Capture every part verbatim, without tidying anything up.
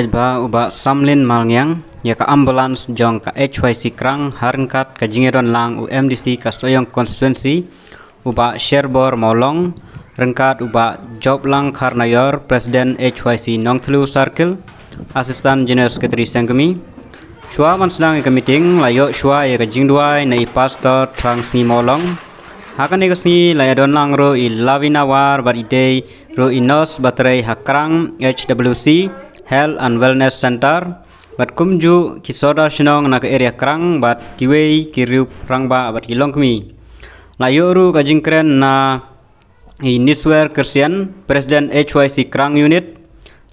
Ba u Bah Samlin Malngiang, ïa ka ambulance jong ka H Y C Krang, ha ryngkat ka jingïadon lang u M D C ka Sohiong constituency, u Bah Sherbor Mawlong, ryngkat u Bah Joplang Kharnaior, President H Y C Nongthliew Circle, Assistant General Secretary Sengkmie. Shuwa ban sdang ïa ka meeting, la ïoh shuwa ïa ka jingduwai na i Pastor Thrang Sngi Mawlong. Ha kane ka sngi la ïadon lang ruh i Lavina War bad i dei ruh i nurse ba trei ha Krang H W C Health and Wellness Center, bad kumjuh ki sordar shnong na ka area Krang bad kiwei ki riew rangbah bad ki longkmie. La ïoh ruh ka jingkren na i Niswer Christian, President H Y C Krang Unit,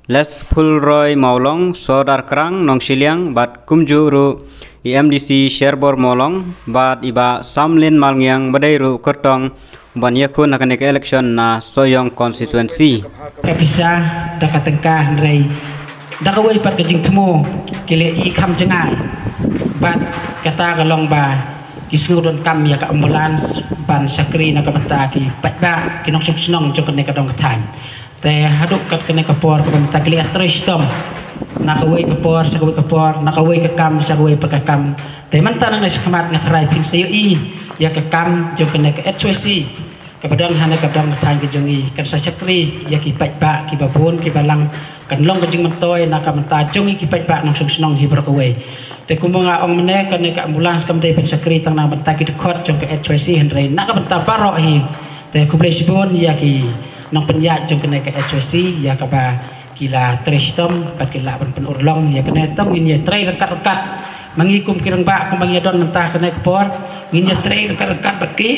Les Phulroy Mawlong, Sordar Krang Nongshiliang, bad kumjuh ruh i M D C Sherbor Mawlong, bad i Bah Samlin Malngiang ba dei ruh kyrtong ban ïakhun ha kane ka election na Sohiong constituency. Ka pisa da ka tyngka, hynrei da kawei pat ka jingthmu ki leh i kham jngai. Bad kata ka long ba ki sngew donkam ïa ka ambulance ban shakri na ka bynta ki paidbah, ki nongshong shnong jong kane ka dong ka thaiñ. Te haduh kat kane ka por ka bynta ki leh trei shitom na kawei ka por sha kawei ka por, na kawei ka kam sha kawei pat ka kam. Te mynta nangne shakhmat nga tharai phin sa ïohi ïa ka kam jong kane ka H Y C kaba don ha kane ka dong ka thaiñ ka jong ngi, kan sa shakri ïa ki paidbah kiba bun kiba lang, kan long ka jingmyntoi na ka bynta jong ngi ki paidbah nongshong shnong hi baroh kawei. Te kumba nga ong mynne, kane ka ambulance kam dei ban shakri tang na ka bynta ki dkhot jong ka H Y C, hynrei na ka bynta baroh hi. Te khublei shibun ïa ki nongpynïaid jong kane ka H Y C ïa kaba ki la trei shitom bad ki lah ban pynurlong ïa kane. To ngin ïa trei ryngkat ryngkat ma ngi kum ki rangbah, kumba ngi don mynta kane ka por, ngin ïa trei ryngkat ryngkat bad ki.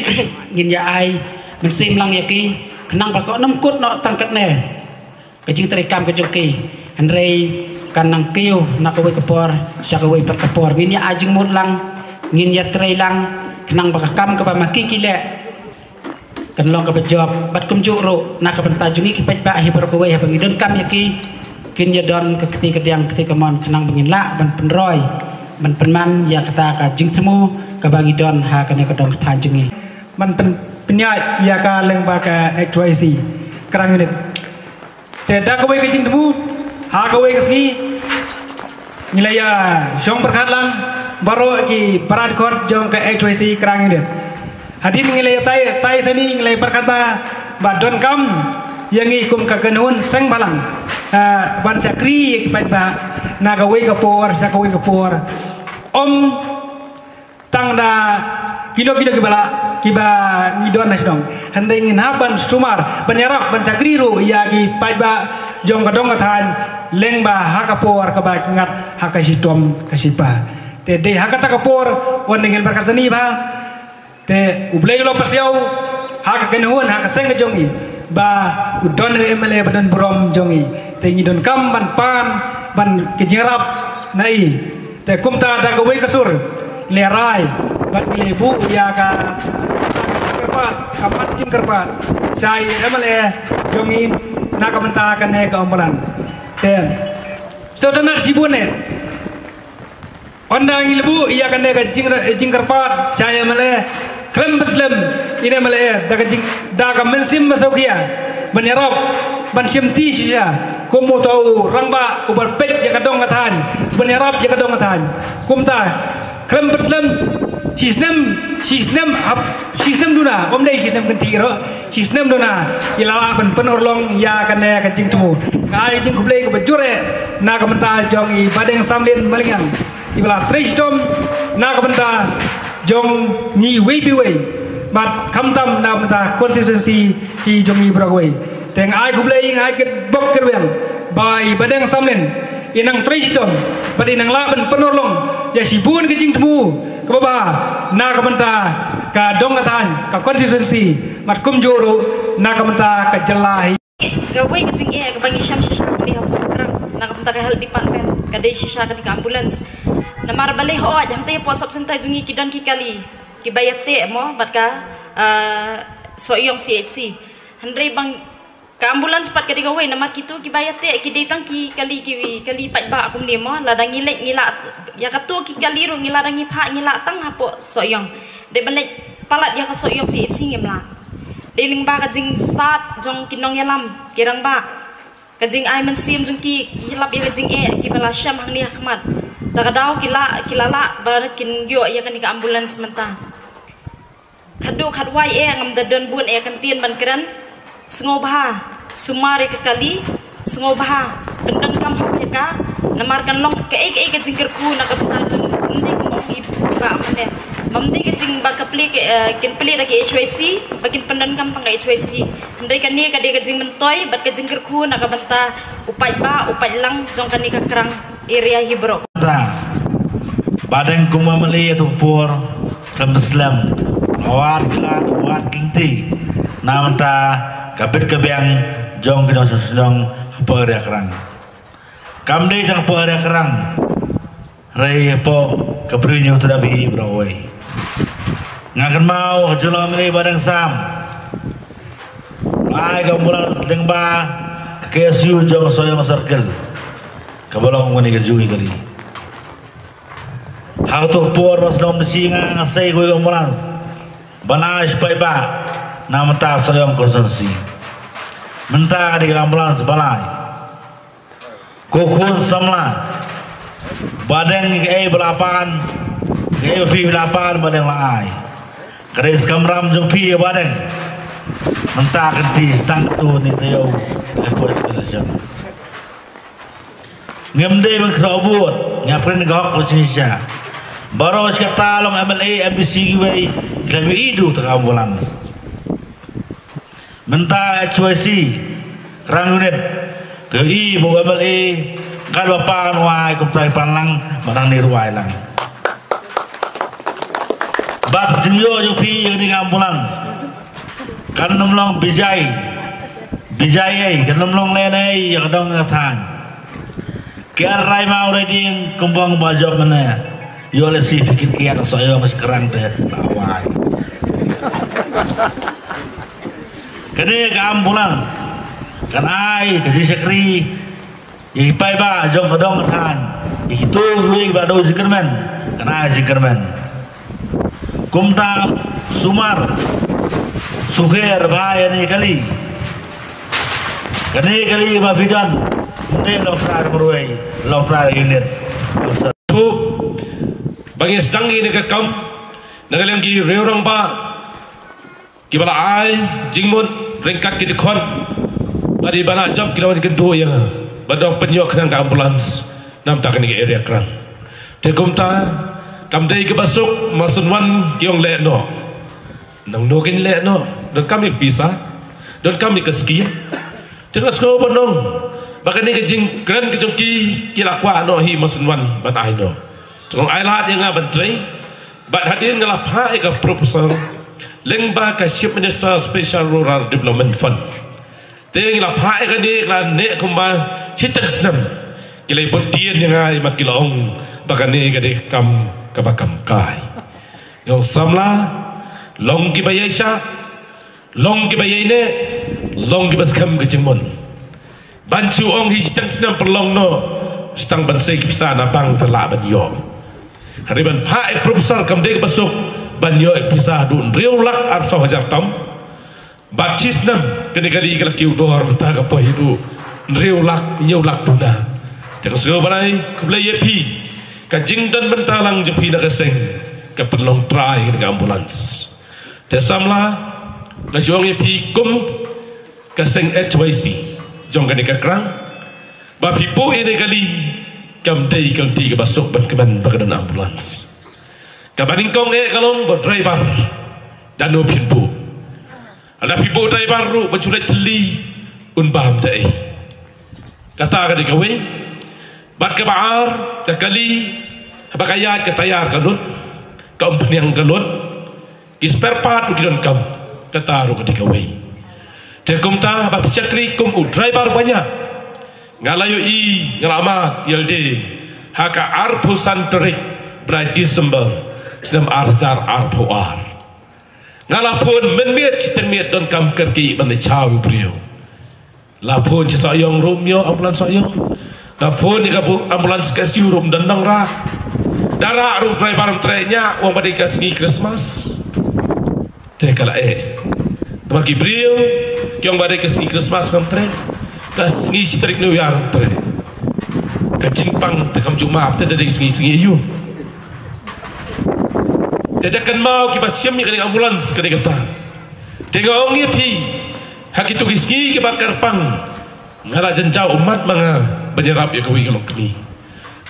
Ngin ïa ai mynsiem lang ïa ki khnang ba kan ym kut noh tang katne ka jingtrei kam ka jong ki, hynrei kan nang kiew na kawei ka por sha kawei pat ka por. Ngin ïa ai jingmut lang, ngin ïa trei lang khnang ba ka kam kaba ma ki ki leh kan long kaba jop. Bad kumjuh ruh na ka bynta jong ngi ki paidbah hi baroh kawei, haba ngi donkam ïa ki, kin ïa don ka kti kadiang kti kamon khnang ba ngin lah ban pynroi, ban pynman ïa kata ka jingthmu kaba ngi don ha kane ka dong ka thaiñ jong ngi. Ban pyn-, pynïaid ïa ka lyngba ka H Y C Krang Unit. Te da kawei ka jingthmu, ha kawei ka sngi ngi la ïa shong pyrkhat lang baroh ki para dkhot jong ka H Y C Krang Unit. Hadien ngi la ïa tai, tai sani ngi la ïa pyrkhat ba, ba donkam ïa ngi kum ka kynhun seng bhalang, ah, ban shakri ïa ki paidbah na kawei ka por sha kawei ka por. Ym tang da kino kino kiba lah, kiba ngi don ha shnong, hynrei ngin hap ban sumar, ban ïarap, ban shakri ruh ïa ki paidbah jong ka dong ka thaiñ lyngba ha ka por kaba ki ngat ha ka shitom ka shipa. Te dei ha kata ka por wan ngin pyrkhat sani ba, te U Blei u la pasiaw ha ka kynhun, ha ka seng ka jong ngi, ba u don u M L A ba don burom jong ngi. Te ngi donkam ban pan, ban ka jingïarap na i. Te kumta da kawei ka sur ngi la rai bad ngi la buh ïa ka kyrpad, ka mat jingkyrpad sha i M L A jong ngi na ka bynta kane ka ambulance. Te sngewtynnat shibun eh. Ynda ngi la buh ïa kane ka jing, jingkyrpad sha i M L A, khlem pynslem i M L A da ka jing, da ka mynsiem ba sngewkhia ban ïarap, ban shimti shisha kum uto u rangbah uba peit ïa ka dong ka thaiñ, ban ïarap ïa ka dong ka thaiñ. Kumta khlem pynslem, shisnem, shisnem hap, shisnem duna, ym dei shisnem kynthih ruh, shisnem duna ngi la lah ban pynurlong ïa kane ka jingthmu. Nga ai jingkhublei kaba jur eh na ka bynta jong i Bah Deng Samlin Malngiang, iba la trei shitom na ka bynta jong ngi iwei pa iwei, bad khamtam na ka bynta constituency hi jong ngi baroh kawei. Te nga ai khublei, nga ai kitbok kitrwiang ba i Bah Deng Samlin i nang trei shitom bad i nang lah ban pynurlong ïa shibun ka jingthmu kaba bha na ka bynta ka dong ka thaiñ, ka constituency, bad kumjuh ruh na ka bynta ka jylla hi. Kawei ka jingeh kaba ngi shem shisha kane hapoh Krang na ka bynta ka health department ka dei shisha kane ka ambulance. Namar balei hooid hangtei hapoh sub center jong ngi ki don ki kali kiba ïateh mo bad ka, ah, Sohiong C H C. Hynrei bang ka ambulance pat ka dei kawei, namar kito kiba ïateh ki dei tang ki kali, ki kali paidbah kumne mo. Lada ngi leit ngi lah ïa kato ki kali ruh, ngi lada ngi phah ngi lah tang hapoh Sohiong. Dei ban leit palat ïa ka Sohiong C H C ngim lah. Dei lyngba ka jingstad jong ki nongïalam, ki rangbah. Ka jingai mynsiem jong ki, ki lap ïa ka jingeh kiba la shem hangne ha khmat. Ta ka daw ki la, ki la lah ba kin ïoh ïa kane ka ambulance mynta. Khatduh khatwai eh ngam da don bun eh ka ktien ban kren. Sngewbha sumar ïa ka kali, sngewbha pyndonkam hok ïa ka. Namar kan long kaei kaei ka jingkyrkhu na ka bynta jong, ym dei kum ong i bah mane. Ym dei ka jing ba ka plie ka, eh, kin plie da ka H Y C, ba kin pyndonkam tang ka H Y C. Hynrei kane ka dei ka jingmyntoi bad ka jingkyrkhu na ka bynta u paidbah, u paidlang jong kane ka krang area hi baroh. Ta, ba dang kum u M L A ïa tu por, khlem slem. Awar kila, awar kynti. Na mynta ka bit ka biang jong ki nongshong shnong hapoh area Krang. Kam dei tang hapoh area Krang. Hynrei hapoh ka Bri u Hynñiewtrep hi baroh kawei. Nga kynmaw ha ka jingïalang M L A ba dang sam. Ai ka ambulance lyngba ka K S U jong Sohiong Circle. Kaba long kane ka jong i kali. Ha kato ka por ba shnong Bisi nga, nga sei kawei ka ambulance ban ai sha paidbah na mynta Sohiong constituency. Mynta ka dei ka ambulance ba lai. Ko khun samla, ba dang kaei ba la pan, kaei ba phi la pan ba dang la ai. Ka dei ka kamram jong phi ba dang. Mynta ka dei tang tu ni taïew. Ka poi ka jong. Ngam dei ban khraw bud, nga prin ka hok ko chi sha. Baroh shi katta long M L A, M D C kiwei, khlem ïohi ïa ka ambulance. Mynta H Y C, Krang Unit, ka ïohi ba u M L A, kat ba pan wai, kumta i pan lang, ba dang ni ruh wai lang. Bad jingïoh jong phi ïa kane ka ambulance. Kan ym long bijai. Bijai ei, kan ym long lehnoh ei, ïa ka dong ka thaiñ. Kiar rai mau rai ding, kumbong ba jop mane. Ïoh lehse phi kin kiar Sohiong sha Krang te, la wai. Kane ka ambulance kan ai ka jingshakri ïa ki paidbah jong ka dong ka thaiñ, ïa kito kiwei ba don jingkyrmen, kan ai jingkyrmen. Kumta sumar sukher bha ïa kane ka kali. Kane ka kali ba phi don, ym dei long trai marwei, long trai unit. Ba ngi sdang ïa kane ka kam na ka liang ki riew rangbah kiba la ai jingmut ryngkat ki dkhot, bad i ba la jop ki la wan kynduh ïa nga ba dang pynïoh khnang ka ambulance na bynta kane ka area Krang. Te kumta kam dei kaba suk, ma shu wan ki ong lehnoh. Nangno kin lehnoh? Donkam ïa ka pisa, donkam ïa ka skim. Te nga sngew ban ong ba kane ka jingkren ka jong ki, ki la kwah noh hi, ma shu wan ban ai noh. Te ong ai lad ïa nga ban trei. Bad hadien nga la phah ïa ka proposal lyngba ka Chief Minister Special Rural Development Fund. Te ngi la phah ïa kane, ka la neh kumba shiteng snem ki la bud dien ïa nga, ïa ma ki la ong ba kane ka dei ka kam kaba kam kai. Nga ong samla, long kiba ïaishah, long kiba ïaineh, long kiba skhem ka jingmut. Ban shu ong hi shiteng snem pynlong noh, shiteng ban sei ki pisa na bank te lah ban ïoh. Hynrei ban phah ïa ka proposal kam dei kaba suk ban ïoh ïa ka pisa haduh hynriew lak arphew hajar tam. Bad shi snem kane ka dei ka la kiew dor mynta ka poi haduh hynriew lak, hynñiew lak duna. Te nga sngew ban ai khublei ïa phi, ka jingdon bynta lang jong phi na ka seng ka pynlong trai kane ka ambulance. Te samla, nga shu ong ïa phi kum ka seng H Y C jong kane ka Krang, ba phi buh ïa kane ka kali kam dei ka lynti kaba suk ban kmen ba ka don ambulance. Kaba nyngkong eh ka long ba u driver, dano phin buh? Lada phi buh u driver ruh ban shu leit thylli, un bam da ei? Kata ka dei kawei. Bad kaba ar, ka kali, haba ka ïaid ka tayar ka lut, ka umphniang ka lut, ki spare part ruh ki donkam, kata ruh ka dei kawei. Te kumta haba phi shakri kum u driver ba ñiah, nga la ïohi, nga la mad ïalade ha ka arphew san tarik bnai December snem ar hajar arphew ar. Nga la phone mynmiet shiteng miet, donkam kyrkieh ban leit shaw ïa u briew. La phone sha Sohiong ruh ym ïoh ambulance Sohiong. La phone ïa ka bu-, ambulance K S U ruh ym don nongrah. Da rah ruh driver ym treh, ñiah, ong ba dei ka sngi Christmas. Te ka la eh. Te ma ki briew ki ong ba dei ka sngi Christmas ngam treh. Ka sngi shi tarik New Year te ka jingpang te kam ju map te da dei sngi sngi ïa u. Te da kynmaw kiba shim ïa ka dei ambulance ka dei kata. Te nga ong ïa phi ha kito ki sngi kiba kyrpang nga la jynjar ummat ma nga ban ïarap ïa kawei ka longkmie.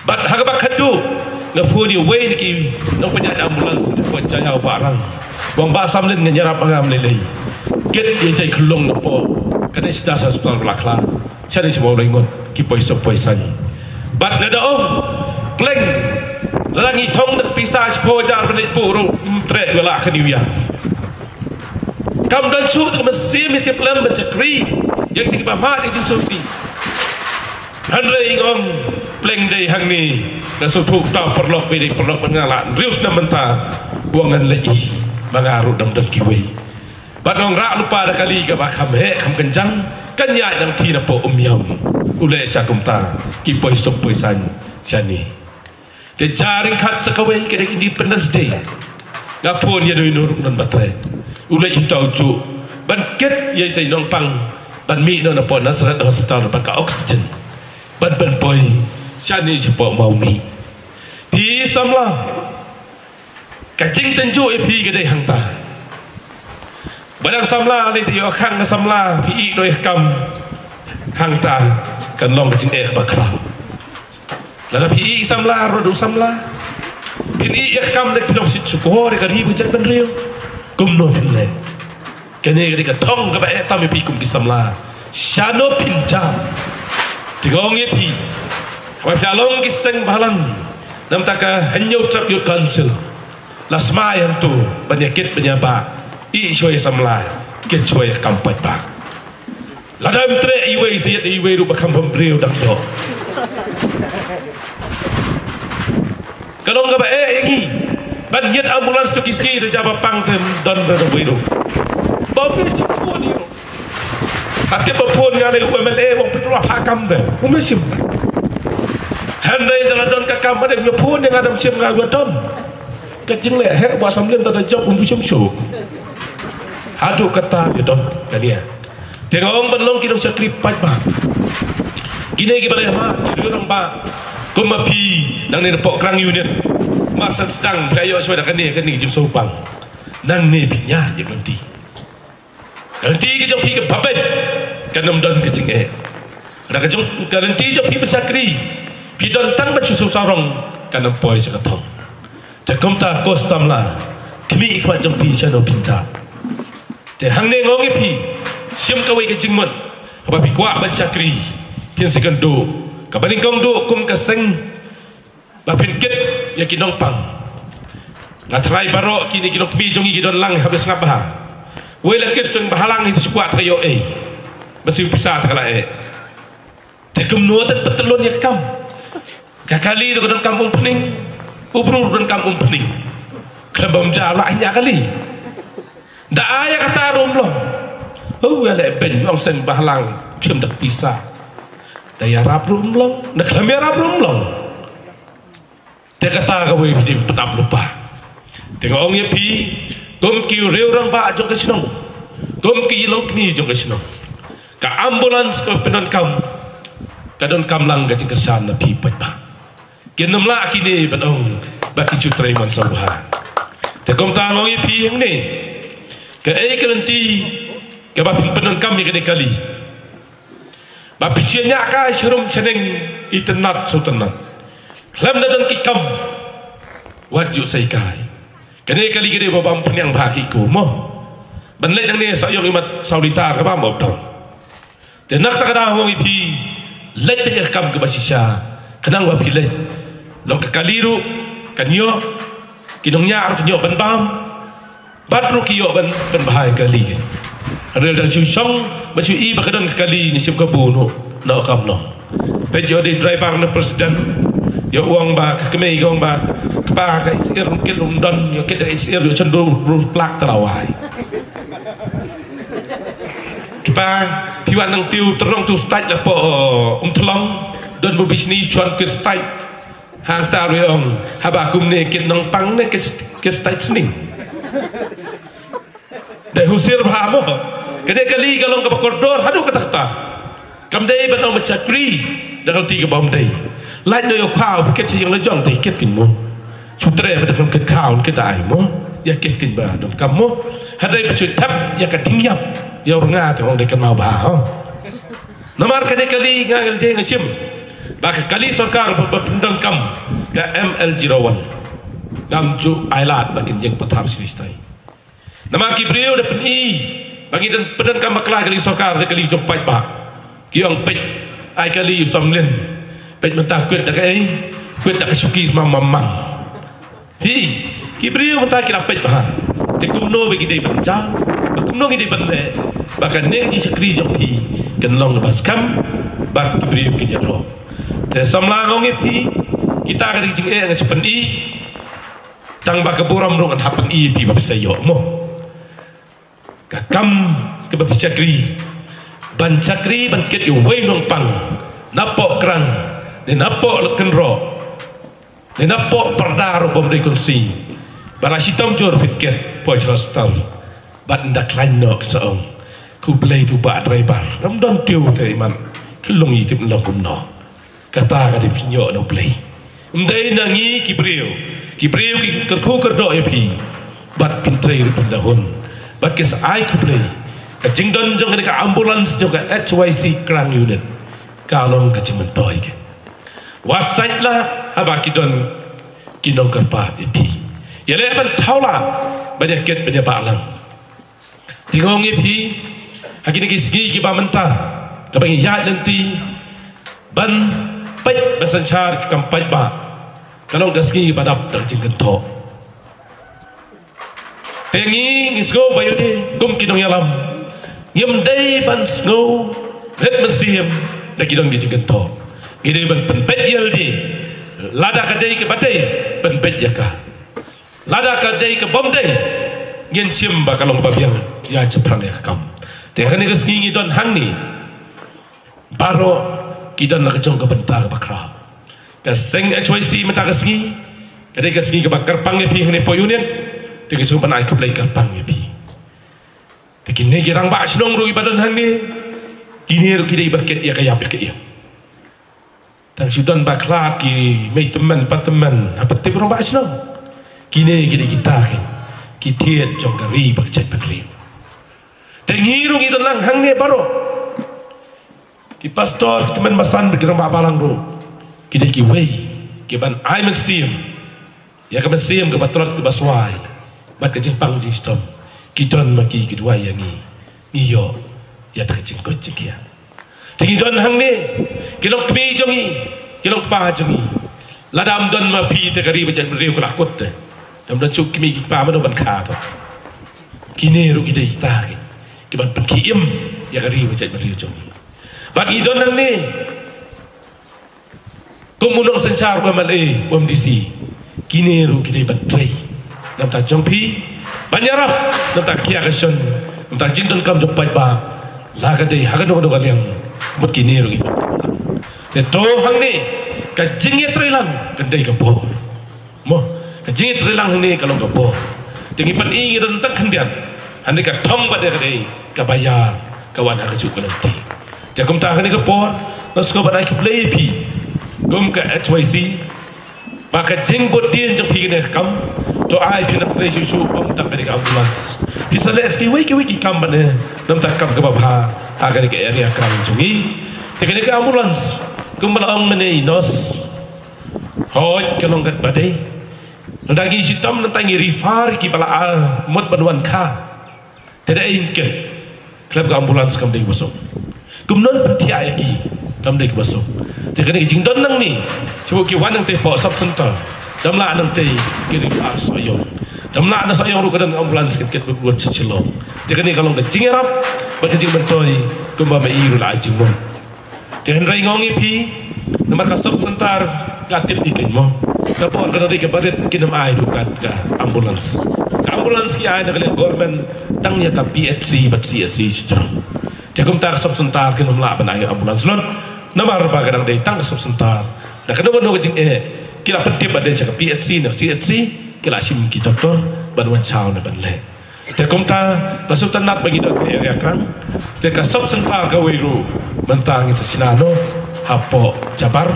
Bad ha kaba khatduh nga phone ïa uwei na ki nongpynïaid ambulance na pdeng Jaiaw Bahrang. Ong Bah Samlin, ngan ïarap ma nga mynne lei. Kit ïa jai khlong na pdeng kane sha hospital Bakhla. Shane sha Mawlaingot ki poi sop poi saiñ. Bad nga da ong pleng la ngi thong na pisa shiphew hajar ban leit buh ruh ym treh ïa la ka New Year. Kam don shuh te ka mynsiem ïa tip lem ban shakri ïa ki ba mad ïa jingsngewsih. Hynrei nga ong pleng dei hangne nga sngewthuh uta u paralok ba dei paralok ba nga la hynriew snem mynta. Ong ngan leit i ma nga ruh dang don kiwei. Bad nga ong rah lypa da kali kaba kham heh kham kynjang kan ïaid nang thi na pdeng Umïam. U leh sha kumta ki poi sop poi saiñ shane. Te ja ryngkat sa kawei ka dei Independence Day. Nga phone ïa u ïa u ruh u nongbah trei. U leit uta u juh ban kit ïa ita i nongpang ban mih noh na pdeng Nazareth Hospital bad ka oxygen ban pynpoi shane sha pdeng Mawmih. Phi samla, ka jingtynjuh ïa phi ka dei hangta. Ba dang samla lei te ïoh khang ka samla phi ïeh noh ïa ka kam hangta kan long ka jingeh ba khraw. Lada phi ïeh samla ruh du samla phin ïeh ïa ka kam lei phi long shi shukor ïa ka ri ba jan bynriew. Kumno phin leh? Kane ka dei ka thong kaba eh tam ïa phi kum ki samla. Shano phin jam? Te nga ong ïa phi haba phi la long ki seng bhalang namar ka Hynñiewtrep Youth Council. La smai hangto ban ïa kit ban ïa bah. Ïeh shuwa ïa samla, kit shuwa ïa ka kam paidbah. Lada ym treh iwei sa ïa iwei ruh ba kham bymbriew dang ïoh. Ka long kaba eh ïa ngi ban ïa ambulance to ki sngi da jaba pang te ym don da da wei ruh. Ba ym shim phone ïa ruh. Ka tip ba phone nga lei u M L A ong pynroi ha kam te. Um shim. Hynrei da la don ka kam ba dei phone ïa nga dang shim nga ïa don. Ka jingleh heh ba samlin ta da jop um shim shuh. Haduh kata ïa don ka nia. Te nga ong ban long ki nongshakri paidbah. Kine ki ba dei ha ki riew rangbah kum ma phi nangne na pdeng Krang Unit. Ma sdang phi ïoh shuwa da kane kane ki jingsohpang. Nangne phi ñiah ïa ka lynti. Ka lynti ka jong phi kaba beit kan ym don ka jingeh. Ka jong ka lynti jong phi ban shakri phi don tang ban shu sarong kan ym poi sha ka thong. Te kumta ko samla, khmih khmat jong phi shano phin jam. Te hangne nga ong ïa phi, shim kawei ka jingmut haba phi kwah ban shakri, phin sa kynduh kaba nyngkong duh kum ka seng ba phin kit ïa ki nongpang. Nga tharai baroh kine ki nongkmie jong ngi ki don lang ha ba sngap bha. Wei la kit seng bhalang hi shu kwah ta ka ïoh ei. Ba shu pisa ta ka la eh. Te kumno te pyntylun ïa ka kam. Ka kali ruh ka donkam umphniang. U briew ruh donkam umphniang. Khlem bym ja la ïa kali. Da ai ïa kata ruh ym long. U ïa leh beiñ ong seng bhalang chim da ka pisa. Da ïarap ruh ym long, da khlem ïarap ruh ym long. Te kata kawei phi dei pynap lypa. Te nga ong ïa phi kum ki riew rangbah jong ka shnong, kum ki longkmie jong ka shnong, ka ambulance ka pyndonkam ka donkam lang ka jingkyrshan na phi paidbah. Kin ym lah kine ban ong ba ki shu trei man sawbha. Te kumta nga ong ïa phi hangne, kaei ka lynti kaba phin pyndonkam ïa kane ka kali? Ba phi shu ñiah kai sharum shaneng itynnat sutynnat. Khlem da don ki kam wat ju sei kai. Kane ka kali ka dei ba bam pynïang bha ki ko mo. Ban leit nangne sa ïong imat saw litar ka bam bok dong. Te na kata ka daw nga ong ïa phi, leit beit ïa ka kam kaba shisha. Khnang ba phi leit, long ka kali ruh kan ïoh, ki nongñiah ruh kan ïoh ban bam. Bad ruh ki ïoh ban, ban bha ïa ka kali. Hynrei lada shu shong ban shu i ba ka don ka kali ngi shim kabu noh, noh kam noh. Peit ïoh dei driver na president, ïoh ong ba ka kmie ïoh ong ba kpa ka isir rum kit rum don, ïoh kit ka isir ïoh chen rum rum plak ta la wai. Kpa phi wan nang tiu terong tu stait la po um thlong don bu bisni chuan ke stait. Hangta ruh ong haba kumne kin nongpang ne ke, ke stait sning. Dei husir bha mo. Kane kali ka long kaba kordor haduh katta katta. Kam dei ban ong ba shakri da ka lynti kaba ym dei. Lait noh ïa u khaw, phi kit sha ïing la jong te kit kin mo. Shu treh ba da kit khaw kit da ai mo. Ïa kit kin ba donkam mo. Hynrei ba shu thep ïa ka ding ïap ïa u rnga te ong dei kynmaw bha ho. Namar kane ka kali nga ngan dei nga shim ba ka kali sorkar ba, ba pyndonkam ka M L zero one. Ngam ju ai lad ba kin ïeng pathar shisha. Namar ki briew da pyni ba ngi don pyndonkam bakla kali sorkar da kali jong paidbah. Ki ong peit ai kali u Samlin. Peit mynta kwit da kaei? Kwit da ka shuki sma mamang. Hi, ki briew mynta ki la peit bha. Te kumno ba ki dei ban jam, ba kumno ki dei ban leh ba kane ka jingshakri jong phi kan long kaba skhem bad ki briew kin ïaroh. Te samla nga ong ïa phi, kita ka dei ka jingeh nga shu pyni. Tang ba ka burom ruh ngan hap pyni ïa phi ba phi sa ïoh mo. Ka kam kaba phi shakri, ban shakri ban kit ïa uwei u nongpang napoh krang ne napoh lad kynroh ne napoh pyrda ruh bym dei kynsi. Ba la shitom jur phi kit poh Chraster bad ynda khlaiñ noh ki sa ong, khublei tu bah driver, ngam don tiew te imat, khlong ïa tip long kumno. Kata ka dei pynïoh na U Blei. Ym dei na ngi ki briew. Ki briew ki kyrkhu kyrdoh ïa phi. Bad phin trei ruh phin da hun. Bad ki sa ai khublei. Ka jingdon jong kane ka ambulance jong ka H Y C Krang Unit ka long ka jingmyntoi ka. Wat sait lah haba ki don ki nongkyrpad ïa phi. Ïaleh ban thaw lad ban ïa kit ban ïa bah lang. Te nga ong ïa phi, ha kine ki sngi kiba mynta, kaba ngi ïaid lynti ban peit ban synshar ki kam paidbah, ka long ka sngi ba dap da ka jingkynthoh. Te ngi, ngi sngew ba ïalade kum ki nongïalam, ngim dei ban sngew rit mynsiem da ki don ki jingkynthoh. Ngi dei ban pynbeit ïalade, lada ka dei kaba dei, pynbeit ïa ka. Lada ka dei ka bym dei, ngin shim ba ka long ba biang ïa shaphrang ïa ka kam. Te kane ka sngi ngi don hangne, baroh ki don la ka jong ka bynta kaba khraw. Ka seng H Y C mynta ka sngi ka dei ka sngi kaba kyrpang ïa phi hangne poh unit. Te ka sngi ban ai khublei kyrpang ïa phi. Te kine ki rangbah shnong ruh kiba don hangne, kine ruh ki dei ba kit ïa ka ïap ïa ka im. Tang shu don ba khlad ki mei tymmen pa tymmen ha pat tip rangbah shnong. Kine ki dei kita ki, ki thied jong ka ri bad ka jaitbynriew. Te ngi ruh ngi don lang hangne baroh, ki pastor, ki tymmen basan bad ki rangbah balang ruh, ki dei kiwei kiban ai mynsiem ïa ka mynsiem kaba tlot kaba swai bad ka jingpang jingshitom. Ki don ma ki, ki duwai ïa ngi, ngi ïoh ïa ka jingkoit jingkhiah. Te ngi don hangne, ki long kmie jong ngi, ki long kpa jong ngi. Lada ym don ma phi te ka ri bad jaitbynriew ka la kut te. Ym don shuh kmie ki kpa mano ban kha to. Kine ruh ki dei kita ki, kiban pynkhie im ïa ka ri bad jaitbynriew jong ngi. Bad ngi don hangne kum u nongsynshar, u M L A, u M D C, kine ruh ki dei ban trei na bynta jong phi, ban ïarap na bynta ka khia ka shon, na bynta ka jingdonkam jong paidbah, la ka dei ha kano kano ka liang, mut kine ruh ki dei ban trei. Te to hangne, ka jingïatreilang kan dei ka bor. Mo, ka jingïatreilang hangne ka long ka bor. Te ngi pyni ngi don tang khyndiat. Hangne ka thong ba dei ka dei kaba ïar ka wan ha kajuh ka lynti. Te kumta kane ka por nga sngewbha ban ai khublei ïa phi kum ka H Y C ba ka jingbud dien jong phi kane ka kam. To ai phi nang trei shuh shuh ym tang kane ka ambulance. Phi sa leh sa kiwei kiwei ki kam ba ne, ym tang kam kaba bha ha kane ka area Krang jong ngi. Te kane ka ambulance kumba la ong mynne i nurse, hooid ka long katba dei. Nangta ngi shitom nangta ngi refer kiba la ar mut ban wan kha. Te da ei ngin kit? Khlem ka ambulance kam dei kaba suk. Kumno pynthikna ïa ki kam dei kaba suk. Te kane ka jingdon nangne, shuh ki wan nangta hapoh sub center, dam lah nangta ki refer Sohiong. Dam lah na Sohiong ruh ka don ambulance kit kit bad bad sha Shillong. Te kane ka long ka jingïarap bad ka jingmyntoi kumba ma i ruh la ai jingmut. Te hynrei nga ong ïa phi, namar ka sub center ka tip ïa ki mo. Ka por ka dei kaba rit kin ym ai ruh ka ambulance. Ka ambulance ki ai na ka liang government tang ïa ka P H C bad C H C shajrong. Te kumta ka sub center kin ym lah ban ai ambulance lut. Namar ba ka dang dei tang ka sub center. Na kano kano ka jingeh ki la pyntip ba dei sha ka P H C na C H C ki la shim ki doktor ban wan shaw ne ban leh. Te kumta, la shu tynnat ba ngi don ha area Krang. Te ka sub center kawei ruh mynta ngin sa shna noh hapoh Jabar.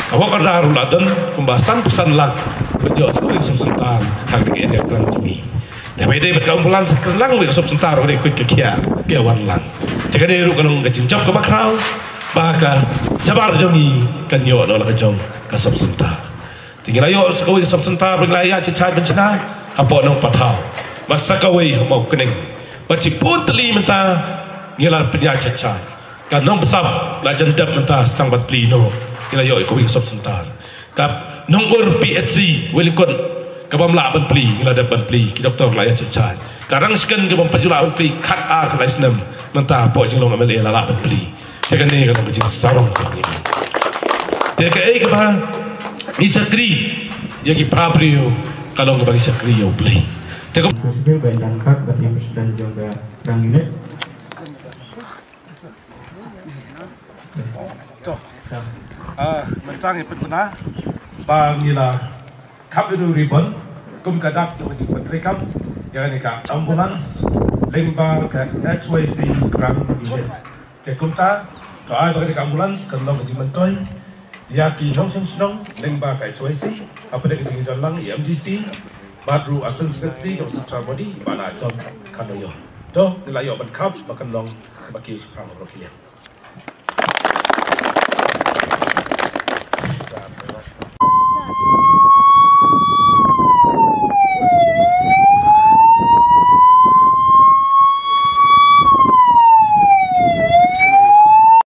Ka work order ruh la don kumba san phew san lak ban ïoh sa kawei ka sub center ha ka area Krang jong ngi. Te ba ïadei bad ka ambulance, ka Krang ruh ka sub center ruh ka dei kawei ka khiah ka wan lang. Te kane ruh ka long ka jingjop kaba khraw ba ka Jabar jong ngi kan ïoh noh la ka jong ka sub center. Te ngi la ïoh sa kawei ka sub center ba ngi la ïaid sha Chad ban shna hapoh Nongpathaw. Bad sa kawei ha Mawkneng. Bad shibun tylli mynta ngi la pynïaid sha Chad. Ka Nongbsap la jan dep mynta sa tang ban plie noh. Ngi la ïoh kawei ka sub center. Ka Nongur P H C Wellingkot kaba ym lah ban plie, ngi la dep ban plie, ki doktor la ïaid sha Chad. Ka Rangshken kaba ym pat ju lah ban plie khatar khatlai snem, mynta hapoh jinglong M L A la lah ban plie. Te kane ka long ka jingsarong ka ngi. Te kaei kaba ngi shakri ïa ki para briew ka long kaba ngi shakri ïa U Blei. Te ka Sibir ba ïa dang kat ba ïa president jong ka Krang Unit. To. Ah, mynta ngi pynbna ba ngi la khap ïa u ribbon kum ka dak jong ka jingpyntreikam ïa kane ka ambulance lyngba ka H Y C Krang Unit. Te kumta, to ai ba kane ka ambulance kan long ka jingmyntoi ïa ki nongshong shnong lyngba ka H Y C, hapdeng ka jingïadon lang ïa M D C bad ruh Assistant Secretary jong Central Body, ba la John Kanoyo. To, ngi la ïoh ban khap ba kan long ba ki shiphrang baroh ki liang.